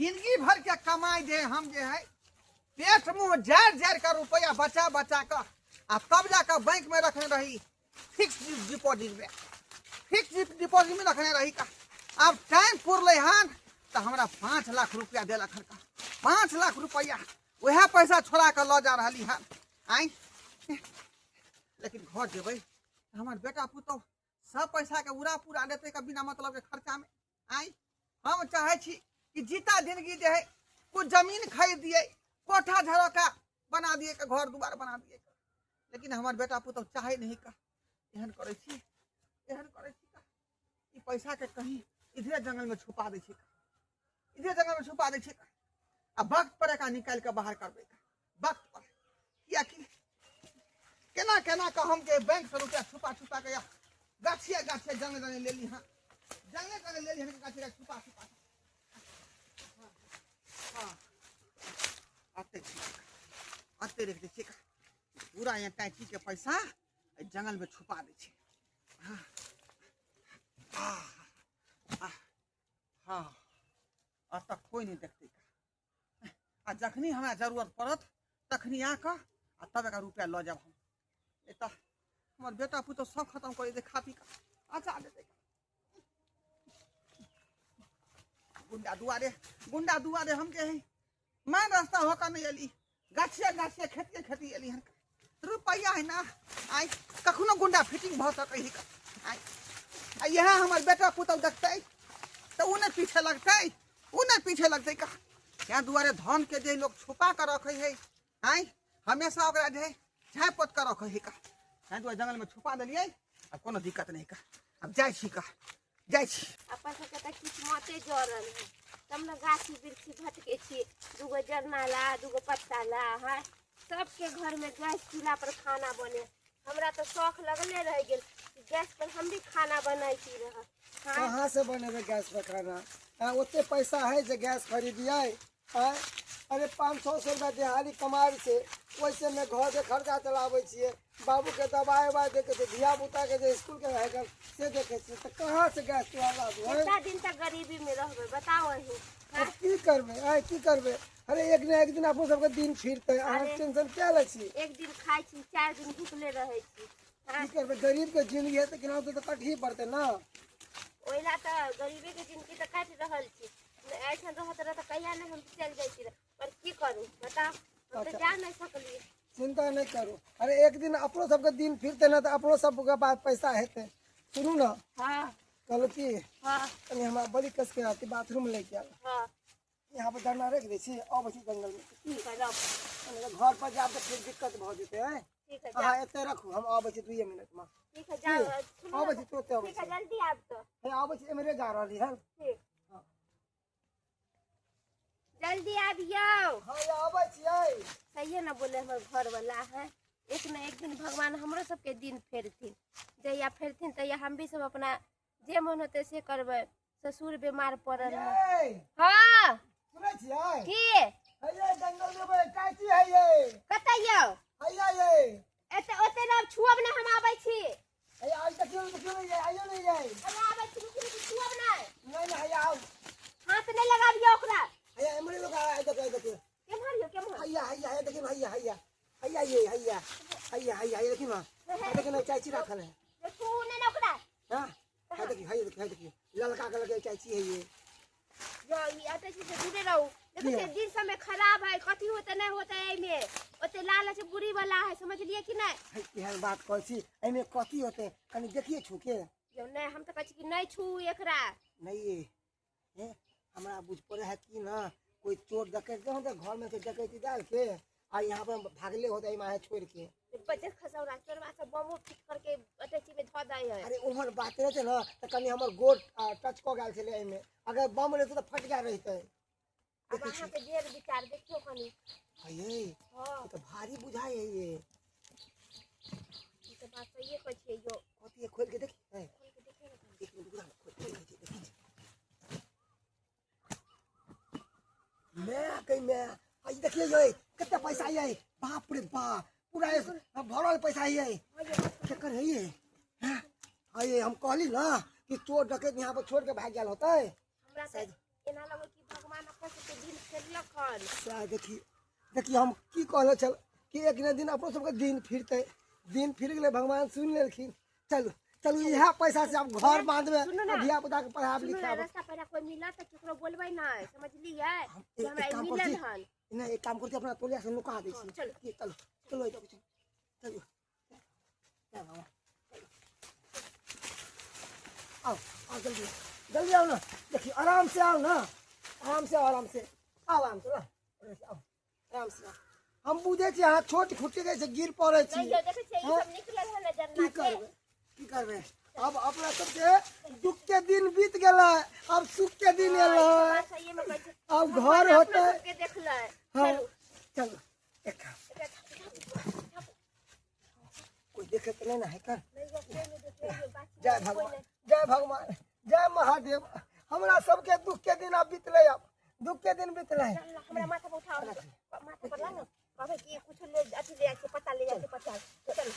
जिंदगी भर के कमाई जे हम जे है पेट मुँह जारि जारि कऽ रुपैआ बचा बचा कऽ आ तब जा कऽ बैंक में रखने रही फिक्स डिपॉजिट में, फिक्स डिपॉजिट में रखने रही का। आब टाइम पुरलै हन तऽ हमरा 5 लाख रुपया देलक हन का, 5 लाख रुपया वएह पैसा छोड़ा कऽ लऽ जा रहली हन आइ। लेकिन घर जेबै हमर बेटा पुतोह सब पैसा के उड़ा पूरा देतै का बिना मतलब के खर्चा में। आइ हम चाहे छी कि जीता जिंदगी जे है कुछ जमीन खरीद दिए, कोठा झरोका बना दिए, के घर दुआर बना दिए, लेकिन हमार बेटा पुतोह चाहे नहीं का। एहन करै छी, एहन करै छी का ई पैसा के कहीं इधरे जंगल में छुपा दै छी, इधरे जंगल में छुपा दै छी आ वक्त पर एकरा निकालि के बाहर करबै वक्त पर। कियाकि केना केना के हम जे बैंक से रुपया छुपा छुपा के या गाछिए गाछिए जंगल जंगल लेली हँ, जंगले जंगल लेली हँ, गाछिए गाछिए छुपा छुपा के। हाँ, अते छी, अते रख दै छियै पूरा यहाँ टैची के पैसा एहि जंगल में छुपा दै छियै। हाँ, हाँ, हाँ, एतऽ कोइ नहि देखतै। आ जखनी हमरा जरूरत पड़त तखनी आकऽ आ तब एकरा रुपया लऽ जायब हम। नहीं तऽ हमर बेटा पुतोह सब खतम कऽ देतै, खा पी कऽ अचा देतै। गुंडा दुआरे, गुंडा दुआरे हम जे है मैं रास्ता होकर नहीं एली, गाछिए गाछिए खेतिए खेती एली हन। रुपया है ना आइ कखनो गुंडा फिटिंग भऽ सकै है आइ। आ इएह हमर बेटा पुतोह देखतै तऽ ओ नहि पीछे लगतै, ओ नहि पीछे लगतै का। ताहि दुआरे धन के जे लोग छुपा कऽ रखै है आइ हमेशा ओकरा जे है झाँपि पोत कऽ रखै है का। ताहि दुआरे जंगलमे छुपा देलियै, आब कोनो दिक्कत नहि का। आब जाइ छी का, जाइ छी। अपन सबके तऽ किस्मते जरल है तब ने गाछी वृक्षी भटकै छी, दूगो जरना ला दूगो पत्ता ला। हाँ, सबके घरमे गैस चूल्हा पर खाना बने, हमरा तऽ शौख लगले रहि गेल कि गैस पर हम भी खाना बनैती रह। हाँ। कहाँ से बनेबै गैस पर खाना? हाँ, ओते पैसा है जे गैस खरीदियै? आँय, अरे 500 सए रुपया दिहाड़ी कमाबै छै, ओहिसे मे घरके खर्चा चलाबै छियै, बाबूके दबाइ उबाइ देखै छियै, धियापुताके जे इसकुलके भए गेल से देखै छियै, तऽ कहाँ से गैस चूल्हा लाबू? आँय? कितना दिन तक गरीबी में रहबै बताओ अहीं? आब की करबै? आँय, की करबै? अरे एक ने एक दिन अपनो सबके दिन फिरतै, अहाँ अरे। टेंशन किया लै छी? एक दिन खाइ छी, 4 दिन भुखले रहै छी। की करबै, गरीबके जिंदगी है तऽ केनाहितो तऽ कटही पड़तै ने। ओहि ला तऽ गरीबेके जिंदगी तऽ काटि रहल छी। ऐसन रहत रह तऽ कहिया नहि हम चलि जाइ छी, पर की करू बताउ, हम तऽ अच्छा। जा नहि सकलियै। चिंता नहि करू, अरे एक दिन अपनो सबके दिन फिरतै ने तऽ अपनो सबके पास पैसा हेतै। सुनू ने। हाँ। कहलहुँ की, हाँ। कनि हमरा बड़ी कसके अथी बाथरूम लैके आयल। हाँ। यहाँ पर डरना रखि दै छी, अबै छी जंगलमे। ठीक है, रखू। कनि घर पर जायब तऽ फेर दिक्कत भऽ जेतै। आँय? ठीक है, अहाँ जाउ। एतऽ रखू, हम अबै छी 2 मिनटमे। ठीक है, जाउ। सुनू अबै ने, छी, तुरते अबै ठीक है, छी। जल्दी आबि तऽ। हे, अबै छी, एम्हरे जा रहली हन। ठीक। हाँ। जल्दी आबियौ। हाँ, ये अबै छियै। सहिए ने बोले हमर घरवला है, एक न एक दिन भगवान हमरो सबके दिन फेरथिन। जहिया फेरथिन तहिया हम भी सब अपना जे मन होतै से करबै। ससुर बीमार पड़ल है। यै, हाँ। सुनै छियै? की? हे यै, जंगल जेबै, काची है यै। कतऽ यौ? हैया यै। एते ओते रह, छुअब ने, हम आबै छी। हे, आइ देखियौ, देखियौ ने यै, आइयो ने यै। हम आबै छी, रुकि रुकि, छुअब नहि। नहि नहि, हैया आउ। हाथ नहि लगाबियौ ओकरा। हैया एम्हरे लोक आइ देखियौ, आइ देखियौ। केम्हर यौ, केम्हर? हैया, हैया, हैया, देखियौ, हैया, हैया। हैया यै, हैया। हैया, हैया, हैया, देखियौ ने। आइ देखियौ ने, चाची राखल है। छू नहि ने ओकरा। हाँ? हाय देखियौ, हाय देखियौ, हाय देखियौ। ललका कलर के चाची है ये। जो ई अतै छी से दूरे रहू। देखै किया? छियै दिन समय खराब है, कथी होतै नहि होतै एहिमे। ओते लालच बुरी वाला है, समझलियै कि नहि? है, केहन बात कहै छी, एहिमे कथी होतै? कनि देखिए छू के। यौ नहि, हम तऽ कहै छी कि नहि छू एकरा। नहि ये, हे, हमरा बुझ पड़े है कि ना कोई चोर डकैत के होतै, घर में से डकैती डाल के आ यहाँ पर भागले होतै एहिमे छोड़ के। बच्चे खसौरा चोरवा सब बमो फिट करके अटैची में धऽ दै है। अरे ओहन बात रहै छै ने तऽ कनि हमर गोड़ टच कऽ गेल छलै एहिमे, अगर बम रहितै तऽ फटि गेल रहितै। आब देखै छी। अहाँके ढेर विचार, देखियौ कनि। हे, हाँ। ई तऽ भारी बुझाइ है ये। ई तऽ बात सहिए कहै छियै यौ। कथी है, खोलि के देखी? है। खोलि के देखियौ ने कनि। एक मिनट रुकू ने, खोलि के देखै छी, देखै छी। मैं कहीं मैं आई देखिए ये कितना पैसा है, बाप रे बाप, पूरा ये भरल पैसा है। केकर है ये? हाँ? आइए हम कहली ना कि चोर डकैत यहाँ पर छोड़ के भाग गेल होतै। हमरा तऽ एना लगै कि भगवान अपन सबके दिन फेरलक हन। सएह देखी देखी हम की कहले छल कि एक ने दिन अपनो सबके दिन फिरतै, दिन फिर गेलै, भगवान सुनि लेलखिन। चलू चलू इएह पैसा से आब घर बांधबै, सुनू ना। धिया पुता के पढ़ायब सुनू ना, लिखायब। रास्ता पैरा कोई मिलत तऽ केकरो बोलबै नहि, समझलियै? एक जे हमरा एक ई काम मिलल करै छी हन। नहि, एक काम करै छी, अपना तोलिया से नुका दै हँ, छी। चलू। की चलू चलू एहिठाम, चलू चलू जय भगवान। आओ आओ जल्दी जल्दी आओ ना, देखिए आराम से आओ ना, आराम से आओ, आराम से आओ, आराम से ना, आओ आराम से आओ। हम बुझै छी अहाँ छोट खुट्टी रहै छै, गिर पड़ै छी। नहीं यौ, देखै छियै ई हँ? सब निकलल हन की जरना के। करबै की करबै, अब अपना सबके दुख के दिन बीत गेलै, अब सुख के दिन हँ, ई एलै, तऽ बात सहिए मे कहै छी। अब भगवान घर अपना होतै। सबके देखलै। हाँ चलू। चलू एक काम, एकरा झापू, झापू, झापू। कोई देखे तऽ नहि ने है कर। नहीं यौ, कोइ नहि देखै, यौ, बात जय कोइ भगवान, नहि। जय भगवान, जय महादेव। हमरा सबके दुख के दिन अब बीतलै, अब दुख के दिन बीतलै। चल ना, हमरा माथा पर उठाओ, माथा पर ला ना, कहबै कि कुछो ले अथी ले जाइ छै, पत्ता ले जाइ छै, पत्ता। चलू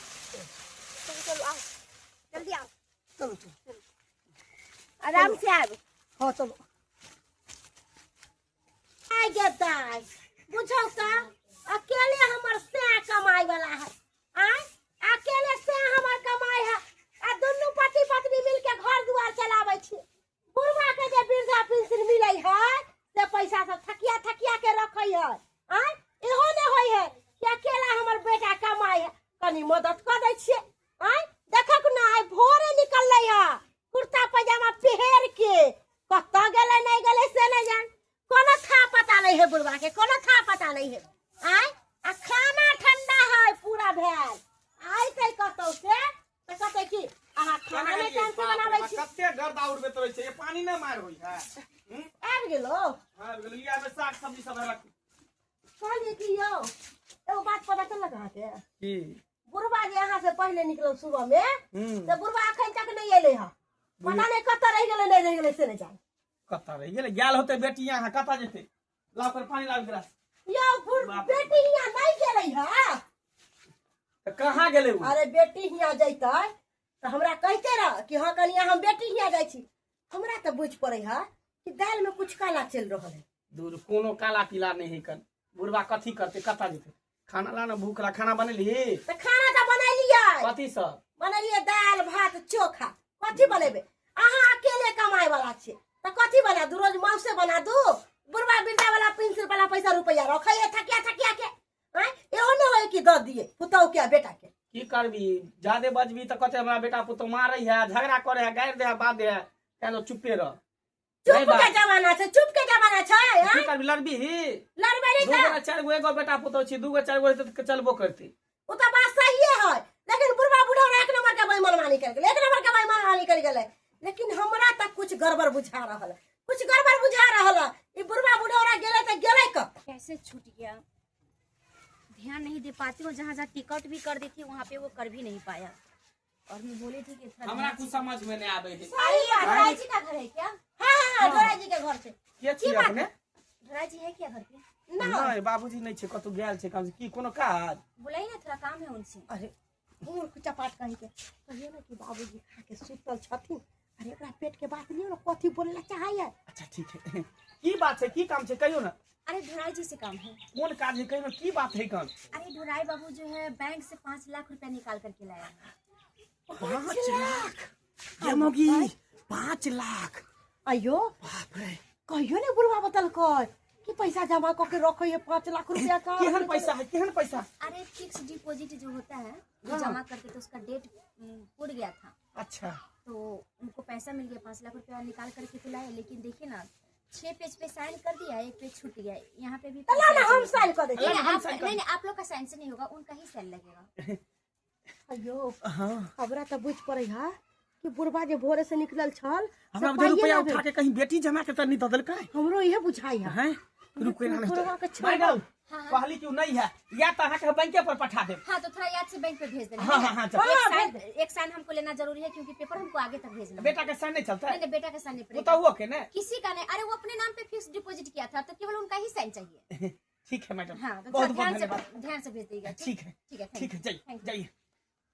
चलू चलू, आओ जल्दी आओ। चलू चलू, आराम से आब। हाँ चलू। आइ गे दाइ, बुझौ तऽ अकेले हमर सैं कमाइ वाला है, आँय अकेले सैं हमर कमाइ है, आ दुनू पति पत्नी मिल के घर दुआर चलाबै छी। बुढ़वा के जे वृद्धा पेंशन मिलै है से पैसा सब थकिया थकिया के रखै है, आँय इहो नहि होइ है कि अकेला हमर बेटा कमाइ है, कनी मदद कऽ दै छियै। आँय देखक ना, आइ भोरे निकललै है कुर्ता पैजामा पहिर के, कतऽ गेलै नहि गेलै से नहि जान, कोनो था पता नहीं है बुढ़वा के, कोनो था पता नहीं है। आय आ खाना ठंडा है पूरा भेल, आय ते कतौ से तऽ कहतै कि अहाँ खाना नहि टाइम से बनाबै छी। कते गर्दा उड़बैत रहै छै, ये पानी नहि मारि होइ है। आबि गेलो? आबि गेलो। लिया में साग सब्जी सब है रख। कहलियै कि यौ एगो बात पता चललक अहाँके? की? बुढ़वा जे अहाँ से पहिले निकलल सुबह में, तऽ बुढ़वा अखन तक नहि एलै हँ, पता नहि कतऽ रहि गेलै नहि रहि गेलै से नहि जान। कतऽ रहि गेलै? गेल होतै बेटी यहाँ, कतऽ जेतै? लाओ कर पानी लाओ गिलास। यौ बुढ़ बाप रे। बेटी हियाँ नहि गेलै हँ। तऽ कहाँ गेलै उ? अरे बेटी हियाँ जैतै तऽ हमरा कहिते रह कि हँ कनिया हम बेटी हियाँ जाइ छी। हमरा तऽ बुझि पड़ै है कि दालि में कुछ काला चलि रहल है। दूर कोनो काला पीला नहि है कन, बुढ़वा कथी करतै, कतऽ जेतै? खाना ला ना, भूख ला। खाना बनेली? तऽ खाना तऽ बनेलियै। कथी सब? बनेलियै दालि भात चोखा। कथी बनेबै? अहाँ अकेले कमाय वाला छियै तऽ कथी बना दू? रोज माउसे बना दू? बुढ़वा वृद्धा वाला पेंशन वाला पैसा रुपैआ रखै है थकिया थकिया के, आँय इहो नहि होय कि दऽ दियै पुतहु के आ बेटा के। की करबी, जादे बजबी तऽ कहतै हमरा बेटा पुतहु मारै है, झगड़ा करै है, गारि दे है, बात दे है, तें चुप्पे रह। चुप नहीं बात। के जमाना छै, चुप के जमाना छै। की आँय? करबी, लड़बी? लड़बै नहि दू तऽ गोटा चारि गो एगो बेटा पुतहु छी, दू गो चारि गो रहितै तऽ चलबो करतै। ओ तऽ बात सहिए है, लेकिन बुढ़वा बुढ़ौरा एक नंबर के बेईमानी कर गेलै, एक नंबर के बेईमानी कर गेलै। लेकिन हमरा तऽ कुछ गड़बड़ बुझा रहल है, कुछ गड़बड़ बुझा रहल है। ई बुढ़वा बुढ़ौरा गेलै तऽ गेलै कऽ? कैसे छूट गया, ध्यान नहीं दे पाती हूँ। जहाँ जहाँ टिकट भी कर दी थी वहाँ पे वो कर भी नहीं पाया। और मैं बोली थी कि थोड़ा हमरा ध्यान कुछ समझ में नहीं आवे है। सही बात है। ढोराई जी का घर है क्या? हाँ हाँ, ढोराई जी के घर छै। के छी की बात? अपने? ढोराई जी है क्या घर पे? ना नहीं बाबूजी नहीं छे, कतौ गेल छे काम से। की कोनो काज? बुलाई ना, थोड़ा काम है उनसे। अरे मूर्ख चपाट कहीं के, कहियो ना कि बाबूजी खा के सुतल छथिन। अरे एकरा पेट के बात लियो ना, कथी बोले ला चाहै है। अच्छा ठीक है, की बात छै, की काम छै कहियो ना। अरे ढोराई जी से काम है। कोन काज है कहियो ना, की बात है काम? अरे ढोराई बाबू जो है बैंक से 5 लाख रुपया निकाल करके लाया है। 5 लाख? ये मौगी 5 लाख? अयो बाप रे। कहियो ने बुढ़वा बतलकै कि पैसा जमा कऽ के रखै है 5 लाख रुपया का। केहन पैसा है, केहन पैसा? अरे फिक्स डिपॉजिट जो होता है वो जमा करके, तो उसका डेट पुर गया था। अच्छा। तो उनको पैसा मिल गया, 5 लाख रुपया निकाल करके तो लाए, लेकिन देखिए ना 6 पेज पे साइन कर दिया, 1 पेज छूट गया। यहाँ पे भी तो ला ना, पैसा हम चाहिए। साइन कर देते नहीं, ला ना, हम आप साइन कर नहीं, नहीं, आप लोग का साइन से नहीं होगा, उनका ही साइन लगेगा। अयो हाँ। हमरा तऽ बुझि पड़ै है कि बुढ़वा जे भोरे से निकलल छल, से हमरा पाइए रुपया ना उठा भेल। के कहीं बेटी जमा के तऽ नहीं दऽ देलकै। हमरो इहे बुझाइ है। हैं? रुको ना, बुढ़वा के छोड़। मैडम, हाँ, हाँ। कहली कि उ नहीं है, या तो अहाँ के बैंके पर पठा देब। हाँ तो थोड़ा याद से बैंक पे भेज देना। हाँ, हाँ, हाँ, चल। एक हाँ, साइन, भेज एक साइन हमको लेना जरूरी है क्योंकि पेपर हमको आगे तक भेजना है। बेटा के साइन नहीं चलता है? नहीं, नहीं, बेटा के साइन नहीं पड़ेगा। पुतहुओ के नहीं? किसी का नहीं। अरे वो अपने नाम पे फिक्स डिपॉजिट किया था तो केवल उनका ही साइन चाहिए। ठीक है मैडम। हाँ, तो बहुत थोड़ा बहुत ध्यान से धन्यवाद। ध्यान से भेज दीजिएगा। ठीक है, ठीक है, ठीक है, जाइए, thank you. जाइए।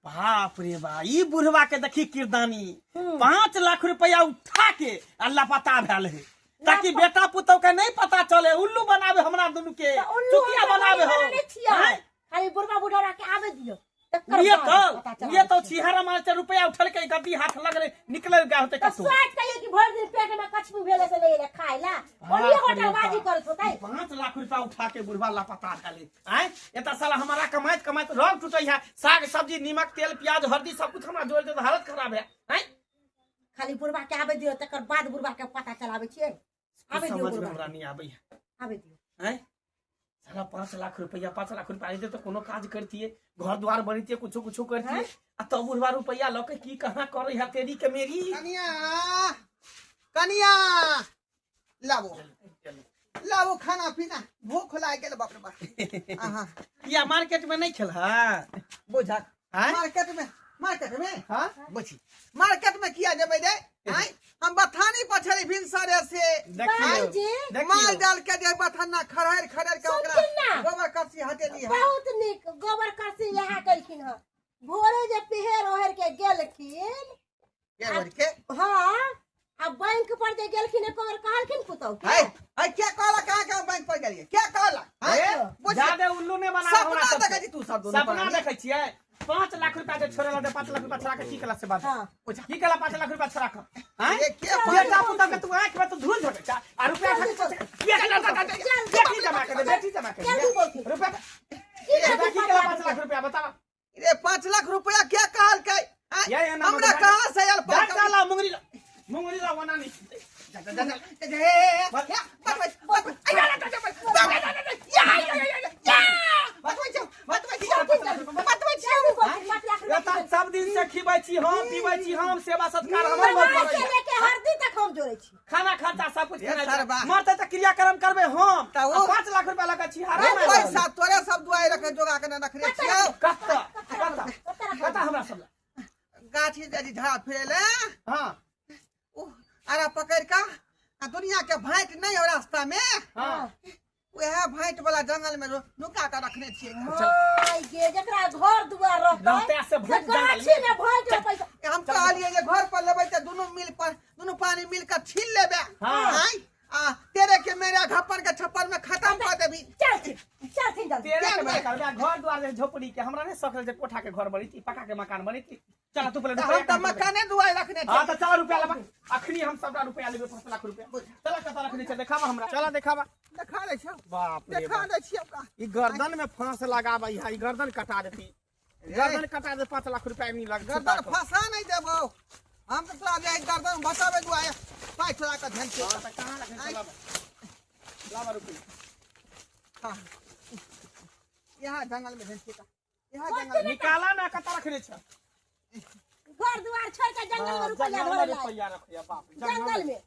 बाप रे बा, ई बुढ़वा के देखी किरदानी, 5 लाख रुपया उठा के आ लापता भेल है। ताकि बेटा पुतौ के नहीं पता चले। उल्लू बनावे हमरा दुनू के, चुतिया बनावे हो। खाली बुढ़वा बुढ़ौरा के आवे दियो। ये तो ये तो छिहारा मारे से रुपया उठल के गद्दी हाथ लगले निकल गया होते कतौ। सोच कहिए कि भर दिन पेट में कछुआ भेले से ले खाए ला ओनी होटल बाजी करत होतै। 5 लाख रुपया उठा के बुढ़वा लापता भेले। आय एता साला हमारा कमाइत कमाइत रंग टूटै है। साग सब्जी नमक तेल प्याज हल्दी सब कुछ हमरा जोड़ दे तो हालत खराब है। आय खाली बुढ़वा के आवे दियो तकर बाद बुढ़वा के पता चलावे छियै। आवे दियो बुढ़वा हमरा नहीं आबै है। आवे दियो। आय साला 5 लाख रुपया 5 लाख रुपया दे तो कोनो काज करतिए, घर द्वार बनतिए, कुछो कुछो करतिए। आ तब बुढ़वा रुपया ल के की कहां करे है तेरी के मेरी। कनिया कनिया लाबो लाबो खाना पीना, भूख लाग गेल बाप रे बाप। आहा किया मार्केट में नहीं खेल है बुझा। मार्केट में मार्केट में हां बुझी मार्केट में किया जेबै रे। आय हम बथानी पछड़ी भिनसरे से देखियो माल डाल के जे बथाना खड़ेर खड़ेर के ओकरा गोबर करसी हटेली है। बहुत नीक गोबर करसी यहाँ कलखिन ह। भोरे जे पिहेर ओहेर के गेलखिन के के हां आ बैंक पर जे गेलखिन एको बेर कहलखिन पुतौ के है है क्या कहला कहां कहां बैंक पर गेलिए क्या कहला? ज्यादा उल्लू ने बना हमरा सपना देखै छी तू सब दोनों सपना देखै छियै। 5 लाख रुपया जे छोड़ेला दे 5 लाख रुपया छोड़ा के की कला से बात की कला 5 लाख रुपया छोड़ा के हैं बेटा पुतौ के तू आंख में तो धूल झोंके चा आ रुपया बेटी जमा कर दे, बेटी जमा कर दे रुपया की कला 5 लाख रुपया बतावा रे। 5 लाख रुपया क्या कहल के हमरा कहां से आयल? जा ला मुंगरी ला मुंगरी ला वना नहीं जा जा जा ए बस बस बस आ जा जा जा या या या या बतबै छौ बतबै छौ बतबै छौ। सब दिन से खिबै छी हम, पीबै छी हम, सेवा सत्कार हमर घर से लेके हरदी तक हम जोड़ै छी, खाना खर्चा सब कुछ खेनाइ। मरते त क्रियाक्रम करबै हम। 5 लाख रुपया लगा छी हरा पैसा तोरे सब दुआई रखे जोगा के न रखने छियौ। कत कत कत हमरा सब गाछी जदी झाड़ फिरेले। हां ओ आरा पकड़ का आ दुनिया के भांट नहीं हो रास्ता में। हां वह भांट वाला जंगल में नुका के रखने छियै। हां ये जकरा घर दुआर रहतै से भांट गाछी में भांट पैसा हम कहलिए जे घर पर लेबै त दुनु मिल पर दुनु पानी मिल के छीन लेबै। हां आ तेरे के मेरा घप्पन के छप्पर में खत्म कर देबी। चल चल जल्दी तेरे के मेरा करबे घर द्वार जे झोपड़ी के हमरा नहीं शौक जे कोठा के घर बनैती पक्का के मकान बनैती। चल तू पहले हम त मकाने दुआई रखने हां त चल रुपया लेबा अखनी हम सबटा रुपया लेबे 5 लाख रुपया। चल कत रखने छै देखावा हमरा। चल देखावा देखा दै छौ बाप रे देखा दै छियौ का ई गर्दन में फांस लगाबै है, ई गर्दन कटा देती, गर्दन कटा दे 5 लाख रुपया नहीं लग गर्दन फंसा नहीं देबो हम त तोरा जे गर्दन बचाबै दुआई पाइ छोड़ा के ध्यान से। हां त कहां रखने छै लाबा लाबा रुपया। हां यहां जंगल में ध्यान से का यहां जंगल निकाला ना कत रखने छै घर द्वार छोड़ के जंगल में रुपया धरे ला रुपया रखिया बाप जंगल में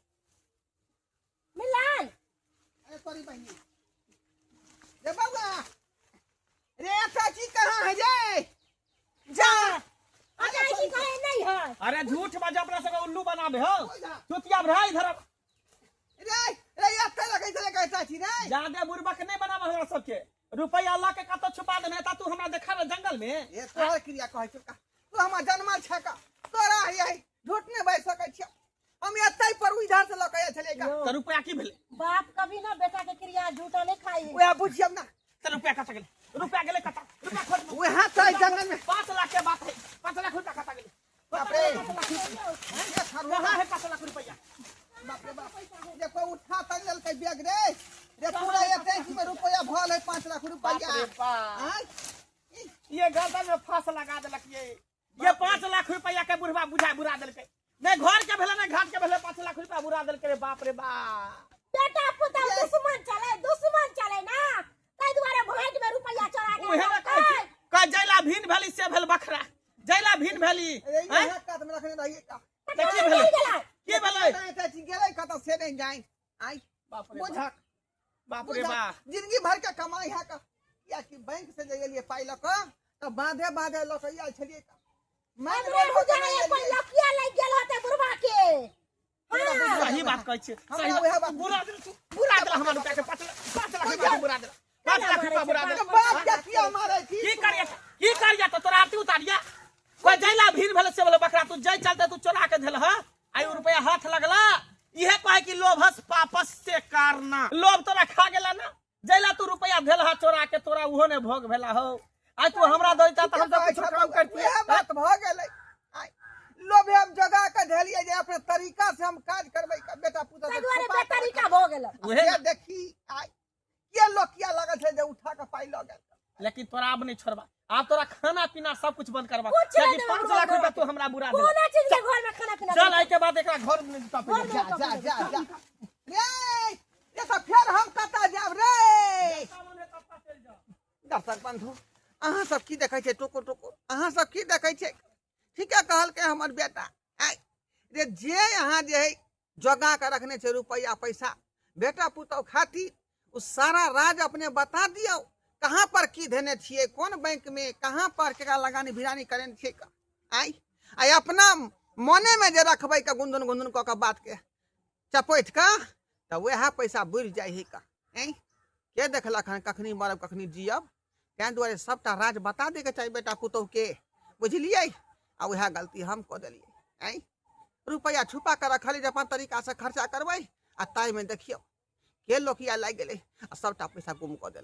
मिलान। अरे तोरी बहिनी रे बउआ रे चाची कहां है जे जा चाची कहे नहीं है। अरे झूठ बाज अपना सब उल्लू बनाबे हो चुतिया भरा इधर रे रे एते लगै छले कहै चाची रे ज्यादा बुरबक नहीं बनाबे हमरा सबके। रुपया ला के कत छुपा देने ता तू हमरा देखाबे जंगल में। ए तोहर क्रिया कहै छौ तू हमर जन्मल छै का तोरा है झूठ नहीं बाजि सकै छियौ। हम एतै पर इधर से लऽ के आयल छलियै का त रुपया की भेलै? बाप कभी ना बेटा के क्रिया झूठा नहीं खाई। ओएह बुझियौ ना त रुपया कत गेलै? रुपया गेलै कत? रुपया खोज ओएह त जंगल में 5 लाख के बात है 5 लाख रुपया कत गेलै? बाप रे कहां है 5 लाख रुपया? बाप रे बाप देखो उठा त लेलकै बैग रे रे पूरा एतै में रुपया भल है 5 लाख रुपया। ये गर्दन में फांस लगा देलक ये 5 लाख रुपया के बुढ़वा बुझा बुरा देलकै। नहीं घर के भेलै नहीं घाट के भेलै 5 लाख रुपया बुरा देलकै रे बाप रे बाप। बेटा पुतौ दुश्मन चले दुश्मन चले ना तै दुआरे भांट में रुपया चोरा के ओहे ना कहै छी कह जैला भिन भेली से भेल बखरा जैला भिन भेली अरे इहे कात में रखने रहिए का की भेलै की भेलै चाची गेलै कत से नहीं जाई आई बाप रे बुझा बाप रे बाप जिंदगी भर के कमाई है का किया कि बैंक से जे गेलिए पाई ल के त बांधे बांधे ल के आयल छलिए का मैं रोड हो जाए कोई लकिया लग गेल होते बुढ़वा के। हां सही बात कहै छी सही बात बुरा देल बुरा देल हमरा रुपया के 5 लाख रुपया बुरा देल 5 लाख रुपया बुरा देल। बाप के किया मारै छी की करिया की करिया त तोरा आरती उतारिया कोई जैला भीड़ भेल से बोले बकरा तू जै चलते तू चोरा के देल ह आई रुपया हाथ लगला। इहे कहे कि लोभस पापस देलहा चोरा के तोरा उहो ने भोग भेला हो। आइ तू हमरा दैता त हम सब कुछ काम करतियै। उएह बात भऽ गेलै। आइ लोभे हम जगा के धेलियै जे अपने तरीका से हम काज करबै, बेटा पुतहु ताहि से दुआरे छुपा के बेतरीका भऽ गेल। उहे से देखी आइ के लोकिया लागल छै जे उठा के पाइ लऽ गेल। लेकिन तोरा आब नहीं छोड़बा, आब तोरा खाना पीना सब कुछ बंद करबा। कुछ नहीं लेकिन देबा 5 हमरा लाख रुपया घर तू हमरा बुरा दे। कोनो चीज के घर में खाना पीना चल आई के बाद एकरा घर में जूता घर में पहिर। जा जा जा जा रे, ये सब फेर हम कतऽ जायब रे? दर्शक बंधु अहाँ सब की देखै छै टुकुर टुकुर? अहाँ सब की देखै छै? ठीके कहलकै हमर बेटा। आइ रे जे अहाँ जे है जोगा के रखने छै रुपैआ पैसा बेटा पुतहु खातिर, ओ सारा राज अपने बता दियौ, कहाँ पर की देने छियै, कोन बैंक में, कहाँ पर केकरा लगानी भिरानी करेने छियै। आइ आइ अपना मने में जे रखबै के गुंदुन गुंदुन कऽ के बात के चपैट कऽ, तऽ वएह पैसा बुड़ि जाइ है का। आँय के देखलक हन कखनी मरब कखनी जियब? ताहि दुआरे सबटा राज बता दैके चाही बेटा पुतहुके, बुझलियै? आ वएह गलती हम कऽ देलियै। आँय रुपैआ छुपा कऽ रखलियै जे अपन तरीकासँ खर्चा करबै, आ ताहिमे देखियौ के लोकिया लागि गेलै आ सबटा पैसा गुम कऽ देलक।